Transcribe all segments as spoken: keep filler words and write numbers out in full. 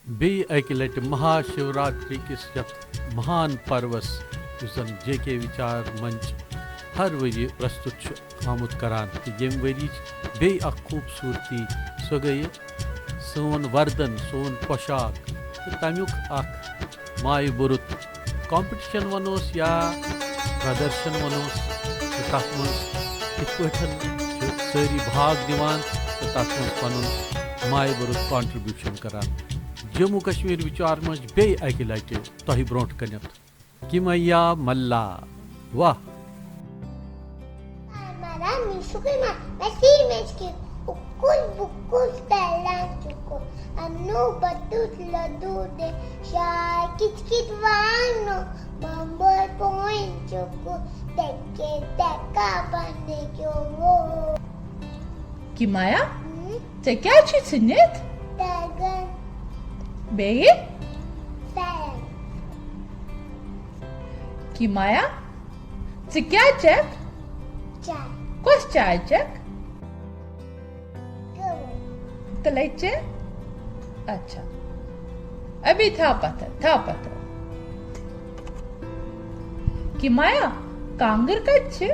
بیٚیہِ اَکہِ لَٹہِ مہا شِوراتری کِس یَتھ مہان پروَس، یُس زَن جے کے وِچار منچ ہر ؤریہِ پرستُت چھُ آمُت کران، تہٕ ییٚمہِ ؤریِچ بیٚیہِ اکھ خوٗبصوٗرتی، سۄ گٔیہِ سون وردن، سون پۄشاک، تہٕ تَمیُک اکھ مایہِ بُرُت کمپٹیشن وَنوس یا پرٛدرشن وَنوس، تہٕ تَتھ منٛز کِتھ پٲٹھۍ چھِ سٲری بھاگ دِوان تہٕ تَتھ منٛز پَنُن مایہِ بُرُت کانٹریبیوشن کران۔ جموں کشمیر وِچار منٛز بیٚیہِ اَکہِ لَٹہِ تۄہہِ برونٛٹھ کَنٮ۪تھ کِمیا ملا۔ واہ! Mara misuki ma masi meski ukul bukul talan cuku anu batut ladu de sha kit kit wano bambol poin cuku teke teka bande kyowo. کِمیا، ژےٚ کیٛازِ چھُے ژھٕنِتھ؟ Dagan بیٚیہِ؟ talan کِمیا، ژٕ کیٛاہ چٮ۪کھ؟ chai کۄس چاے چٮ۪کھ؟ kawo. تہٕ لَچہِ؟ اچھا، ابھی تھاو پتھر، تھاو پتھر۔ کِمیا، کانٛگٕر کَتہِ چھِ؟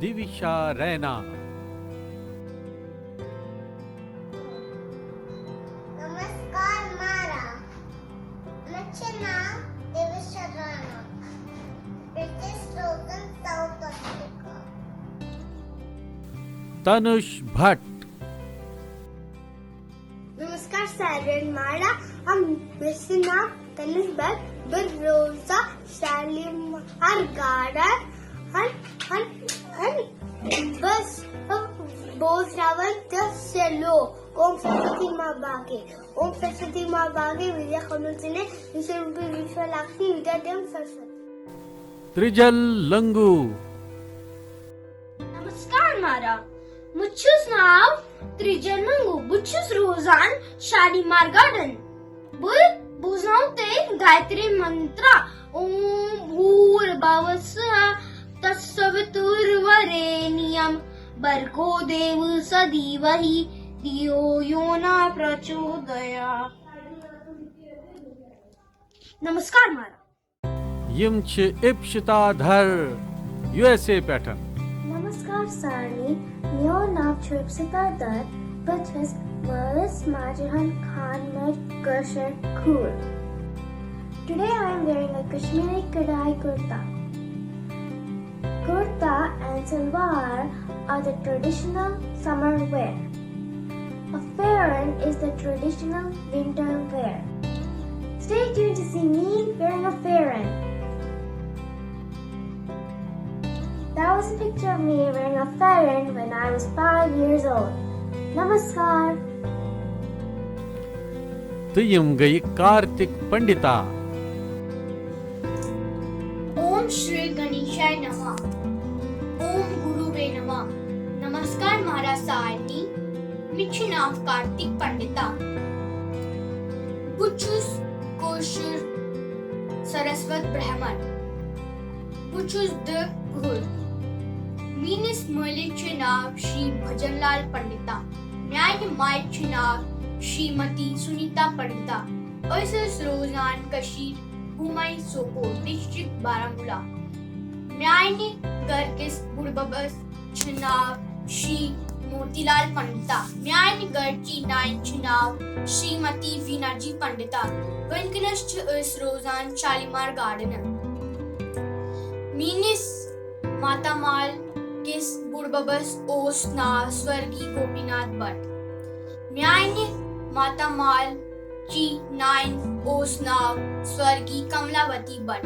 دیوشا رینا۔ Namaskar Mara. مےٚ چھُ ناو دیوشا رینا۔ بہٕ چھَس روزان ساوُتھ افریقہ۔ تنش بھٹ۔ نمسکار سارنی مارا، ہم مےٚ چھُ ناو تنش بھٹ، بہٕ روزان شالیمار گارڈن۔ ہن ہن ہن بس بوزناوان تہٕ سیلو۔ اوم سرسوتی ما باگے، اوم سرسوتی ما باگے، وِدیا کھولنہٕ ژٕ نے، وِشوَ روٗپی وِشوَ لَکشمی، وِدیا دِم سرسوتی۔ ترجل لنگو۔ نمسکار مارا، مےٚ چھُس ناو ترجل لنگو، بہٕ چھُس روزان شالیمار گارڈن۔ بہٕ بوزناوٕ تۄہہِ گایتری منترا، اوم بھور بھوسہ تسویتور ورینیم بھرگو دیوسہ دھیمہی دھیو یو نہ پرچودیات۔ نمسکار مارا۔ یِم چھِ اِپشِتا دھر، یو ایس اے پٮ۪ٹھ۔ نمسکار سارنی، میون ناو چھُ اِپشِتا دھر، بہٕ چھَس مٲلِس ماجہِ ہُنٛد خانٛدر کٲشِر کوٗر۔ Today I am wearing a Kashmiri kadai kurta. Kurta and salwar are the traditional summer wear. A faran is the traditional winter wear. Stay tuned to see me wearing a faran. That was a picture of me wearing a faran when I was five years old. Namaskar. تہٕ یِم گٔیہِ کارتِک پنڈتا۔ اوم شری گنیشاے نمہ، اوم گروے نمہ۔ نمسکار مہارا سارنی، مےٚ چھُ ناو کارتِک پنڈتا۔ بہٕ چھُس کٲشُر سرسوت برہمن۔ بہٕ چھُس دہ وُہُر۔ میٲنِس مٲلِس چھُ ناو شری بھجن لال پنڈتا۔ میانہِ ماجہِ چھُ ناو شریمتی سنیتا پنڈتا۔ أسۍ ٲسۍ روزان کٔشیٖر، ہُمَے سوپور، ڈسٹرکٹ بارہمولہ۔ میانہِ گرٕ کِس بُڈببس چھُ ناو شری موتی لال پنڈتا۔ میانہِ گرٕچی نانہِ چھُ ناو شریمتی وینا جی پنڈتا۔ وٕنکیٚنس چھِ أسۍ روزان شالیمار گارڈنن۔ میٲنِس ماتامال کِس بُڈببس اوس ناو سورگی گوپی ناتھ بٹ۔ میانہِ ماتامال چی نانہِ اوس ناو سورگی کملاوتی بٹ۔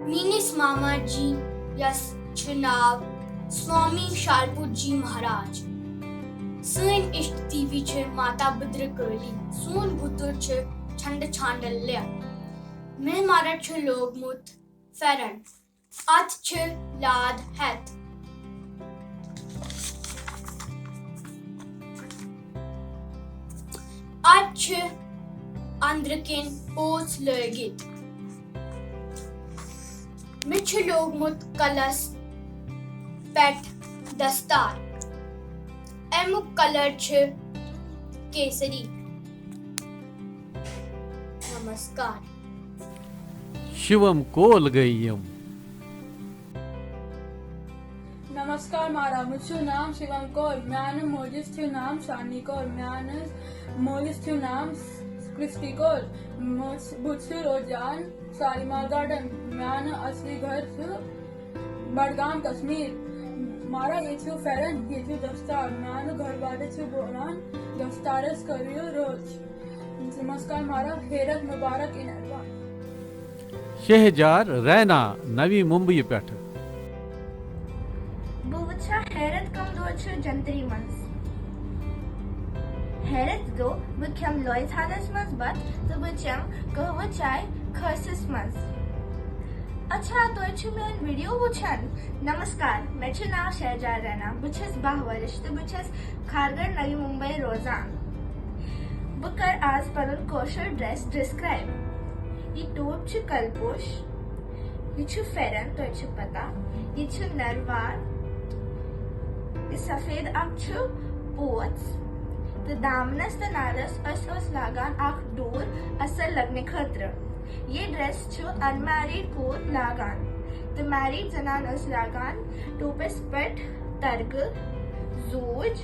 میٲنِس ماما جی یس چھُ ناو سوامی شالپوت جی مہاراج۔ سٲنۍ اشٹ دیوی چھِ ماتا بدرکالی۔ سون بُتُر چھُ چھنڈ چھانڈلیا۔ مےٚ مارٹ چھُ لوگمُت پھٮ۪رن۔ اتھ چھِ لاد ہٮ۪تھ۔ اتھ چھِ أنٛدرٕ کِنۍ پوژھ لٲگِتھ۔ مےٚ چھُ لوگمُت کلس پٮ۪ٹھ دستار۔ اَمیُک کلر چھِ کیسری۔ نمسکار۔ شِوم کول گٔے یِم۔ نمسکار مارا، مےٚ چھُ ناو شِوم کول۔ میانہِ مٲلِس چھُ ناو شانی کول۔ میانِس مٲلِس چھُ ناو کرسٹی کول۔ مس- بہٕ چھُس روزان شالیمار گارڈن۔ میانہِ اصلی گھر چھُ بڈگام، کشمیر۔ مارا، ییٚتہِ چھُ پھٮ۪رن، ییٚتہِ چھُ دستار۔ میانہِ گھر والہِ چھُ بولان، دستارس کٔرِو رٲچھ۔ نمسکار مارا، ہیرتھ مبارک in advance۔ شہجار رینا، نوی ممبئی پٮ۪ٹھٕ۔ بہٕ وٕچھا ہیرت کم دۄہ چھُ جنتری منٛز۔ ہیرت دۄہ بہٕ کھٮ۪مہٕ لویہِ تھانس منٛز بتہٕ تہٕ بہٕ چٮ۪مہٕ قہوٕ چاے کھٲسِس منٛز۔ اچھا، تُہۍ چھِو میٲنۍ ویڈیو وٕچھان؟ نمسکار، مےٚ چھُ ناو شہجار رینا، بہٕ چھَس باہ ؤرِش تہٕ بہٕ چھَس کھارگڑھ نوی ممبئی روزان۔ بہٕ کرٕ آز پنُن کٲشُر ڈریس ڈسکرائب۔ یہِ ٹوپۍ چھُ کلپوش، یہِ چھُ پھٮ۪رن، تۄہہِ چھِ پتہ، یہِ چھُ نروار، یہِ سفید اکھ چھُ پوژھ، تہٕ دامنس تہٕ نرس أسۍ ٲسۍ لاگان اکھ ڈوٗر اثر لگنہٕ خٲطرٕ۔ یہِ ڈریس چھُ انمیریڈ کوٗر لاگان، تہٕ میریڈ زنان ٲسۍ لاگان ٹوپس پٮ۪ٹھ ترگہٕ، زوٗج،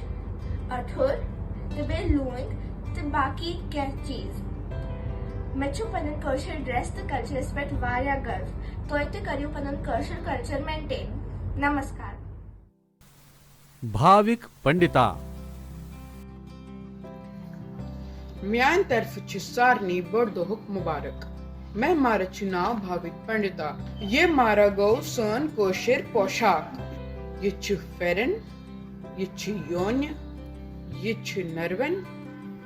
اَتھُر تہٕ بیٚیہِ لوٗنٛگۍ تہٕ باقٕے کینٛہہ چیٖز۔ مےٚ چھُ پنُن کٲشُر ڈریس تہٕ کلچرس پٮ۪ٹھ واریاہ گرو۔ تُہۍ تہِ کٔرِو پنُن کٲشُر کلچر مینٹین۔ نمسکار۔ بھاوِک پنڈتا۔ میانہِ طرفہٕ چھُ سارنٕے بوٚڑ دۄہُک مُبارک۔ مےٚ مارا چھُ ناو بھاوِک پنڈتا۔ یہِ مارا گوٚو سٲنۍ کٲشِر پوشاک۔ یہِ چھُ پھٮ۪رن، یہِ چھُ یونہِ، یہِ چھُ نروَن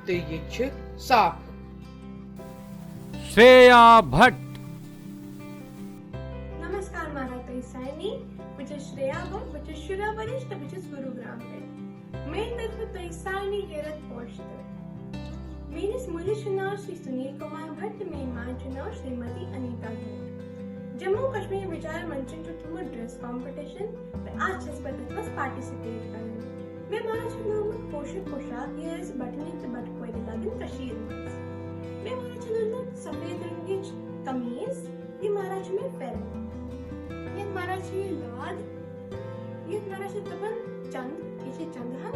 تہٕ یہِ چھُ صاف۔ شریا بھٹ۔ نمسکار مارا تۄہہِ سارنٕے۔ بہٕ چھَس شریا بھٹ، بہٕ چھَس شُراہ ؤرِش تہٕ بہٕ چھَس گُروگرام پٮ۪ٹھ۔ میانہِ طرفہٕ تۄہہِ سارنٕے ہیرتھ پوش تہٕ۔ میٲنِس مٲلِس چھُ ناو شری سنیل کمار بھٹ تہٕ میٲنۍ ماجہِ چھُ ناو شریمتی انیتا بھٹ۔ جموں کشمیر وچار منچن چھُ تھوٚومُت ڈریس کمپٹیشن تہٕ آز چھَس بہٕ تتھ منٛز پارٹیسپیٹ کران۔ مےٚ مارا چھُ لوگمُت کٲشُر پوشاک، یہِ ٲسۍ بٹنہِ تہٕ بٹہٕ کورِ لاگان کٔشیٖرِ منٛز۔ مےٚ مارا چھِ لٲجمٕژ سفید رنگٕچ قمیٖض، یہِ مارا چھُ مےٚ پھٮ۪رن۔ یتھ مارا چھِ یہِ لاد، یتھ مارا چھِ دپان چند، یہِ چھِ چندہن۔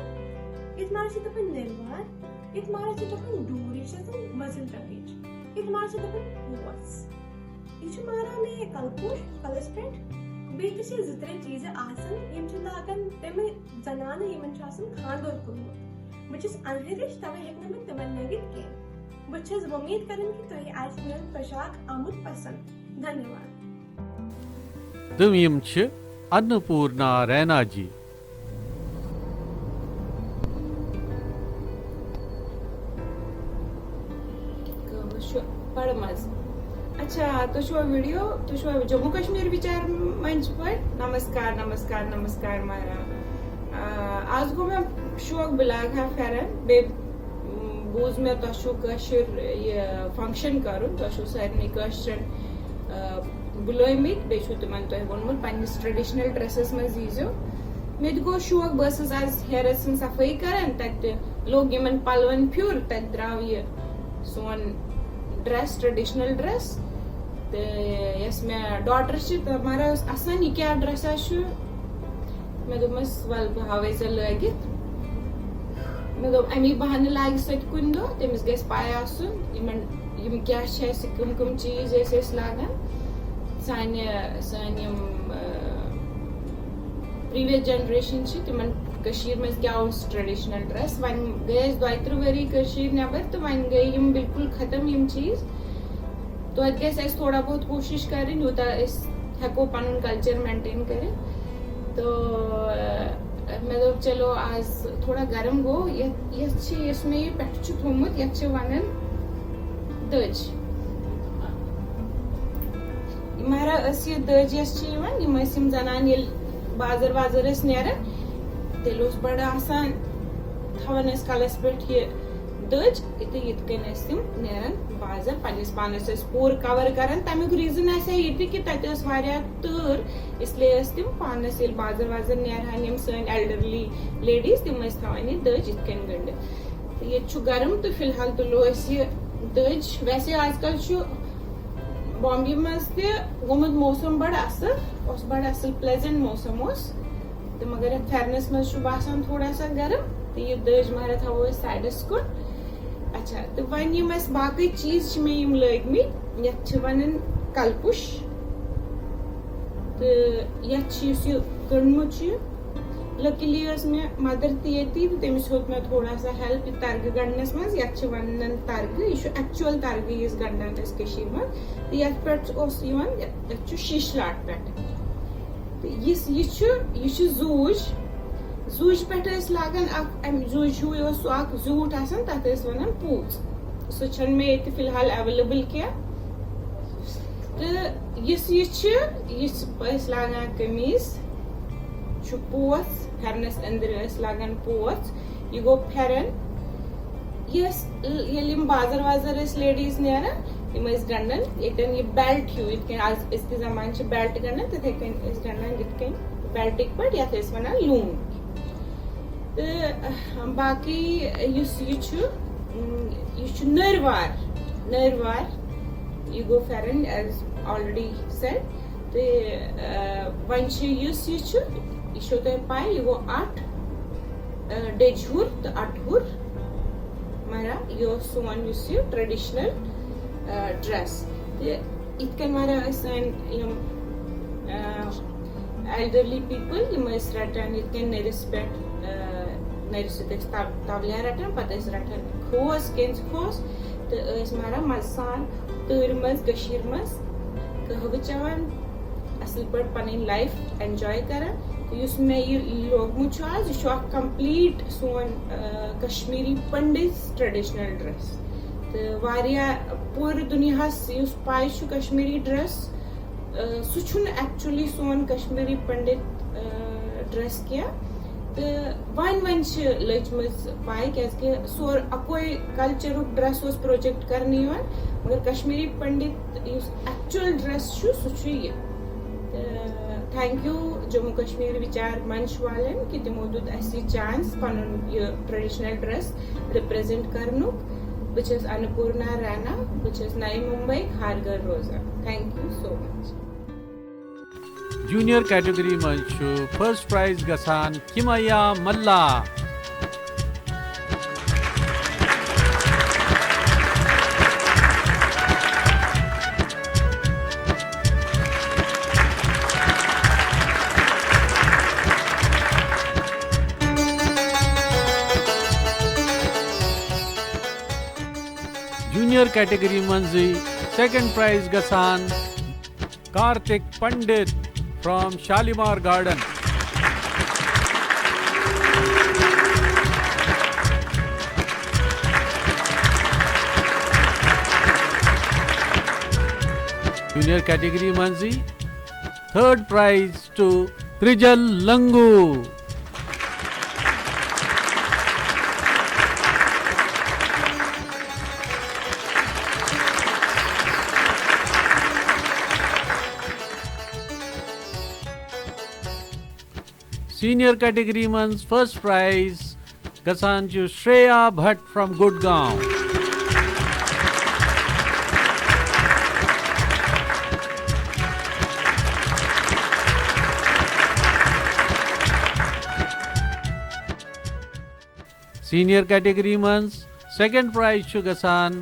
یتھ مارا چھِ دپان نروار، یتھ مارا چھِ دپان ڈوٗر، یہِ چھِ آسان وۄزٕلۍ رنگٕچ۔ یتھ مارا چھِ دپان پوس۔ یہِ چھُ مارا مےٚ کلپوش کلس پٮ۪ٹھ۔ بیٚیہِ تہِ چھِ زٕ ترٛےٚ چیٖزٕ آسان، یِم چھِ لاگان تِمے زنانہٕ، یِمن چھُ آسان خانٛدر کوٚرمُت۔ بہٕ چھَس انہرِش، توے ہیٚکہٕ نہٕ بہٕ تِمن لٲگِتھ کینٛہہ۔ بہٕ چھَس وۄمید کران کہِ تۄہہِ آسہِ میون پوشاک آمُت پسنٛد۔ دھنیواد۔ تہٕ یِم چھِ انپورنا رینا جی۔ کٲم چھُ بڑٕ مزٕ۔ اچھا، تُہۍ چھُوا ویڈیو، تُہۍ چھُوا جموں کشمیر وچار منچ پٲٹھۍ؟ نمسکار، نمسکار، نمسکار مارا۔ آ، آز گوٚو مےٚ شوق بہٕ لاگہٕ ہا پھٮ۪رن، بیٚیہِ، م، بوٗز مےٚ تۄہہِ چھُو کٲشُر یہِ فنکشن کرُن، تۄہہِ چھُو سارنٕے کٲشرٮ۪ن، آ، بُلٲومٕتۍ، بیٚیہِ چھُو تِمن تۄہہِ ووٚنمُت پننِس ٹریڈیشنل ڈریسس منٛز ییٖزیو۔ مےٚ تہِ گوٚو شوق، بہٕ ٲسٕس آز ہیرس ہٕنٛز صفٲیی کران، تتہِ لوٚگ یِمن پلون پھیُر، تتہِ درٛاو یہِ سون ڈریس، ٹریڈیشنل ڈریس۔ تہٕ یۄس مےٚ ڈاٹر چھِ، تہٕ مگر ٲس اسان، یہِ کیٛاہ ڈریسا چھُ؟ مےٚ دوٚپمَس، وَلہٕ بہٕ ہاوَے ژےٚ لٲگِتھ۔ مےٚ دوٚپ، اَمی بہانہٕ لاگہِ سۄ تہِ کُنہِ دۄہ، تٔمِس گژھِ پَے آسُن، یِمَن، یِم کیٛاہ چھِ اَسہِ، کٕم کٕم چیٖز ٲسۍ أسۍ لاگان۔ سانہِ، سٲنۍ یِم، آ، previous generation چھِ، تِمَن کٔشیٖرِ منٛز کیٛاہ اوس traditional dress۔ وۄنۍ گٔے أسۍ دۄیہِ تٕرٛہ ؤری کٔشیٖرِ نٮ۪بَر، تہٕ وۄنۍ گٔے یِم بِلکُل ختم، یِم چیٖز۔ توتہِ گژھِ اَسہِ تھوڑا بہت کوٗشِش کَرٕنۍ، یوٗتاہ أسۍ ہٮ۪کو پَنُن culture maintain کٔرِتھ۔ تہٕ، آ، مےٚ دوٚپ، چلو، آز تھوڑا گرم گوٚو، یَتھ، یَتھ چھِ، یُس مےٚ یہِ پٮ۪ٹھٕ چھُ تھوٚومُت، یَتھ چھِ وَنان دٔج۔ مارا ٲس یہِ دٔج یۄس چھِ یِوان، یِم ٲسۍ یِم زَنان ییٚلہِ بازر وازر ٲسۍ نیران، تیٚلہِ اوس بَڑٕ آسان، تھاوان ٲسۍ کَلَس پٮ۪ٹھ یہِ دٔج۔ تہٕ یِتھ کٔنۍ ٲسۍ تِم نیران بازر، پننِس پانس ٲسۍ پوٗرٕ کور کران۔ تمیُک ریزن آسہِ ہا یہِ تہِ کہِ تتہِ ٲس واریاہ تۭر، اس لیے ٲسۍ تِم پانس ییٚلہِ بازر وازر نیرہن، یِم سٲنۍ elderly ladies، تِم ٲسۍ تھاوان یہِ دٔج یِتھ کٔنۍ گٔنڈِتھ۔ تہٕ ییٚتہِ چھُ گرم، تہٕ فی الحال تُلو أسۍ یہِ دٔج۔ ویسے آز کل چھُ بامبے منٛز تہِ گوٚمُت موسم بڑٕ اصل، اوس بڑٕ اصل، pleasant موسم اوس۔ تہٕ مگر یتھ پھیرنس منٛز چھُ باسان تھوڑا سا گرم، تہٕ یہِ دٔج مہرا تھاوو أسۍ سایڈس کُن۔ اچھا، تہٕ وۄنۍ یِم اَسہِ باقٕے چیٖز چھِ مےٚ یِم لٲگۍ مٕتۍ، یَتھ چھِ وَنان کَلپُش۔ تہٕ یَتھ چھِ، یُس یہِ گٔنٛڈمُت چھُ یہِ، luckily ٲس مےٚ mother تہِ ییٚتی، تہٕ تٔمِس ہیوٚت مےٚ تھوڑا سا help یہِ تَرگہٕ گَنٛڈنَس منٛز۔ یَتھ چھِ وَنان تَرگہٕ، یہِ چھُ actual تَرگہٕ، یُس گَنٛڈان أسۍ کٔشیٖرِ منٛز۔ تہٕ یَتھ پٮ۪ٹھ اوس یِوان، یَتھ چھُ شیٖشہٕ لاٹ پٮ۪ٹھ۔ تہٕ یُس یہِ چھُ، یہِ چھُ زوٗج۔ زوٗجہِ پٮ۪ٹھ ٲسۍ لاگان اکھ، اَمہِ زوٗجہِ ہیوٗ اوس سُہ اکھ زیوٗٹھ آسان، تَتھ ٲسۍ وَنان پوٗژ۔ سُہ چھَنہٕ مےٚ ییٚتہِ فی الحال available کینٛہہ۔ تہٕ یُس یہِ چھِ، یہِ چھِ أسۍ لاگان قمیٖض، چھُ پوس، پھٮ۪رنَس أنٛدرٕ ٲسۍ لاگان پوس۔ یہِ گوٚو پھٮ۪رن۔ یہِ ٲسۍ، ییٚلہِ یِم بازر وازر ٲسۍ ladies نیران، یِم ٲسۍ گنٛڈان۔ ییٚتٮ۪ن یہِ belt ہیوٗ، یِتھ کٔنۍ آز أزکہِ زمانہٕ چھِ belt گنٛڈان، تِتھَے کٔنۍ ٲسۍ گنٛڈان یِتھ کٔنۍ beltٕکۍ پٲٹھۍ، یَتھ ٲسۍ وَنان لوٗنٛگ۔ تہٕ باقٕے یُس یہِ چھُ، یہِ چھُ نٔرۍ وار، نٔرۍ وار۔ یہِ گوٚو پھٮ۪رن، as already said۔ تہٕ، آ، وۄنۍ چھِ یُس یہِ چھُ، یہِ چھو تۄہہِ پَے، یہِ گوٚو اَٹھ، آ، ڈیٚجہِ ہُر تہٕ اَٹہٕ ہُر۔ مگر یہِ اوس سون یُس یہِ traditional، آ، dress۔ تہٕ یِتھ کٔنۍ واریاہ ٲسۍ سٲنۍ یِم، آ، elderly people، یِم ٲسۍ رَٹان یِتھ کٔنۍ نٔرِس پٮ۪ٹھ، آ، نٔرِس سۭتۍ ٲسۍ تَو-، تَولیا رَٹان، پَتہٕ ٲسۍ رَٹان کھوژ، کینٛژِ کھوژ، تہٕ ٲسۍ مَران مَزٕ سان تۭرِ منٛز کٔشیٖرِ منٛز، قہوٕ چٮ۪وان، اَصٕل پٲٹھۍ پَنٕنۍ life enjoy کَران۔ تہٕ یُس مےٚ یہِ لوگمُت چھُ آز، یہِ چھُ اَکھ complete سون، آ، کشمیٖری پنڈِتس traditional dress۔ تہٕ واریاہ پوٗرٕ دُنیاہَس یُس پَے چھُ کشمیٖری dress، آ، سُہ چھُنہٕ actually سون کشمیٖری پنڈِت، آ، dress کینٛہہ۔ تہٕ وۄنۍ وۄنۍ چھِ لٔجمٕژ پَے، کیٛازِکہِ سورُے اَکوے cultureُک dress اوس project کرنہٕ یِوان، مگر کشمیٖری پنڈِت یُس actual dress چھُ، سُہ چھُ یہِ۔ تہٕ thank you جموں کشمیر وِچار منچ والٮ۪ن کہِ تِمو دیُت اَسہِ یہِ chance پَنُن یہِ traditional dress represent کرنُک۔ بہٕ چھَس انپورنا رینا، بہٕ چھَس نئی ممبئی کھارگھر روزان۔ Thank you so much۔ Junior category منٛز چھُ first prize گژھان کِمیا ملا۔ Junior category منٛزٕے second prize گژھان Kartik Pandit from Shalimar Garden۔ Junior category منٛزٕے third prize to Trajal Lingoo. Senior category منٛز first prize گژھان چھُ Shreya Bhat from گُڈگاؤں۔ Senior category منٛز second prize چھُ گژھان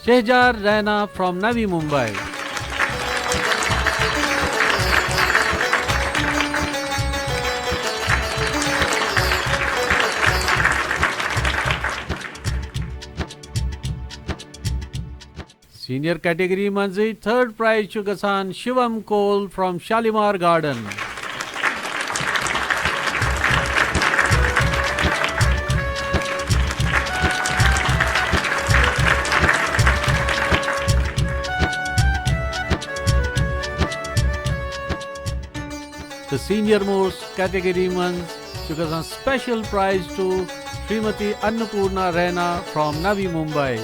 شہجار رینا from نوی ممبئی۔ Senior category منٛزٕے third prize چھُ گژھان شِوم کول from Shalimar Garden۔ تہٕ senior most category منٛز چھُ گژھان special prize to Srimati Annapurna Raina from Navi Mumbai.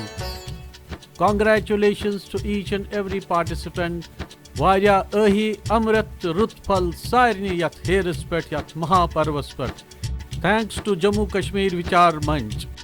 Congratulations to each and every participant. واریاہ ٲہی امرت تہٕ رُت پھل سارنٕے یتھ ہیرس پٮ۪ٹھ، یتھ مہاپروس پٮ۪ٹھ۔ Thanks to Jammu Kashmir Vichar Manch.